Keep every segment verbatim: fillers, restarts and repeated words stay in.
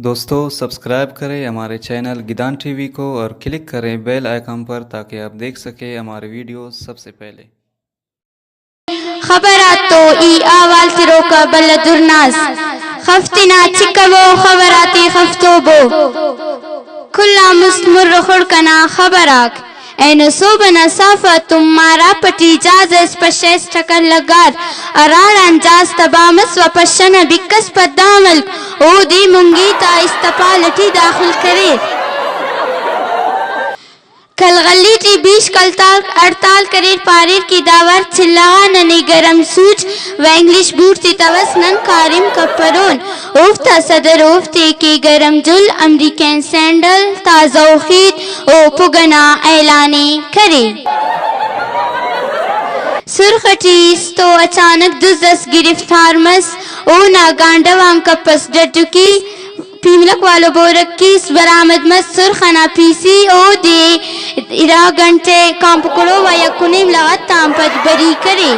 دوستو، سبسکرائب کریں ہمارے چینل گدان ٹی وی کو اور کلک کریں بیل آئیکن پر، تاکہ آپ دیکھ سکیں ہمارے ویڈیوز سب سے پہلے۔ خبر آتو ای احوال تروکا بلہ درناس۔ خف تینا چکبو، خبر آتے خفتوبو۔ کل آن مست مر خڑک ئنا خبر آک۔ اینو سہب ئنا ساف آتون ماراپ ٹی جہاز اس پشہ اس ٹکر لگار، ہراڑان جہاز تباہ مس و پشہ نا بک اس پدام ہلک، اودے منگی تا استپال ٹی داخل کریر۔ کلغلی ٹی بیش کلتار ہڑتال کریر، پاریر کہ دا وار چلہ غا ننے گرم سوٹ و انگلش بوٹ تتوس، نن کاریم کپرون۔ اوفتا صدر اوفتے کہ گرم جل، امریکین سینڈل، تازہ و خیت و پگہ نا اعلان ءِ کرے۔ سرخ ٹی استو اچانک دز اس گرفتار مس، اونا گانڈو آن کپس ڈڈکی، پیملک والو بورک کیس برآمد مس۔ سرخ ئنا پی سی اودے ارا گھنٹہ کانپکڑو و یک و نیم لغت آن پد بری کرے۔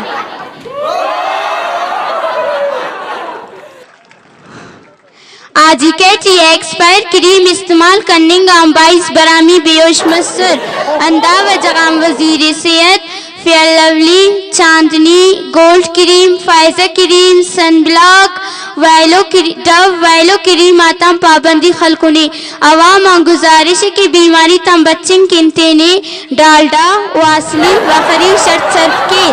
آجکے ٹی ایکسپائر کریم استعمال کننگ آن بائیس برامی بے ہوش مسر۔ ہندا وجہ غان وزیر صحت فیئر لولی، چاندنی، گولڈ کریم، فائزہ کریم، سن بلاک، ویلو کری-، ڈو ویلو کریم آتان پابندی خلکونے۔ عوام آن گزارش ءِ کہ بیماری تان بچنگ کن تینے ڈالڈا، واسلین و خریش اٹ صرف کیر۔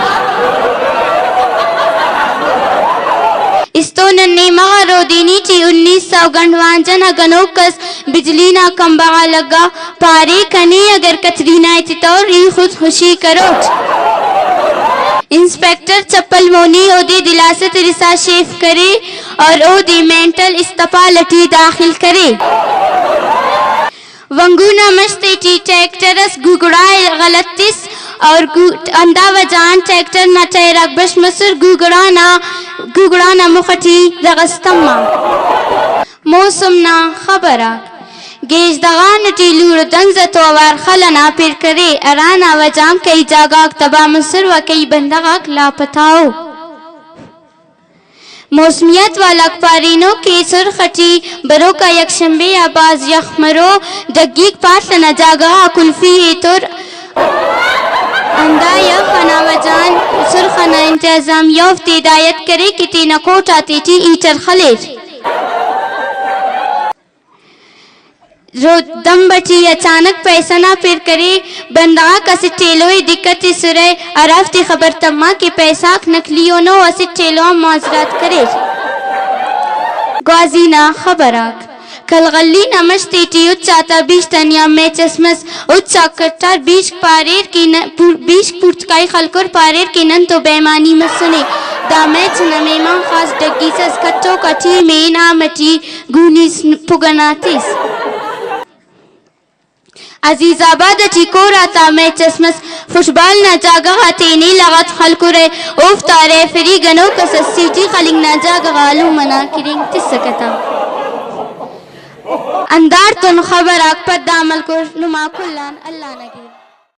استو ننے مغ رودینی ٹی انیس سو گنڈوانجہ نا گنوک اس بجلی نا کمبہ غا لگا۔ پارے، کنے اگر کترینہ ءِ تتور، ای خود خوشی کروٹ۔ انسپکٹر چپل مونی اودے دلاسہ ترسا شیف کرے اور اودے مینٹل اسپتال ٹی داخل کرے۔ ونگو نا مش تیٹی ٹریکٹر اس گوگڑا ءِ غلط تس اور گو-، ہندا وجہ آن ٹریکٹر نا ٹائر آک بش مسر، گوگڑا نا، گوگڑا نا مخ ٹی رغ اس تما۔ موسم نا خبر آک۔ گیج دغان ٹی لوڑ و دنز تو اوار خل ئنا پر کرے، ہرانا وجہ آن کئی جاگہ غاک تباہ مسر و کئی بندغ آک لاپتہ ءُ۔ موسمیات والاک پارینو کہ سرخ ٹی بروکا یکشنبے آ بھاز یخ مرو، ڈگیک پاڷ ئنا جاگہ غا کلفی ایتور۔ ہندا یخ ئنا وجہ آن سرخ ئنا انتظامیہ اوفتے ہدایت کرے کہ تینا کوٹ آتیٹی ہیٹر خلیر۔ رودمب ٹی اچانک پیسہ نا پر کرے، بندغ آک اسٹ ایلو ءِ دکہ تسرہ، ہرافتے خبر تما کہ پیسہ آک نقلی اُن و اسٹ ایلو آن معذرات کریر۔ گوازی نا خبر آک۔ کلغلی نا مش تیٹی اچ آتا بیش تنیا میچ اس مس۔ اچ آک کٹار بیشک پاریر کہ نہ-، پور-، بیشک پورتکائی خلکر پاریر کہ نن تو بے ایمانی مسنے۔ دا میچ نا مہمان خاص ڈگیس ئس، کٹوک آ ٹیم ءِ انعام اٹی گونی س-، پگہ نا تس۔ عزیز آباد اٹی کور آتا میچ اس مس، فٹبال نا جاگہ غا تینے لغت خلکرہ، اوفتا ریفری گنوک اس ئس، سیٹی خلنگ نا جاگہ غا لمہ نا کڑینگ تسکہ تا۔ ہنداڑتون خبر آک پدا ملکر، نما کل آن اللہ نگہبان۔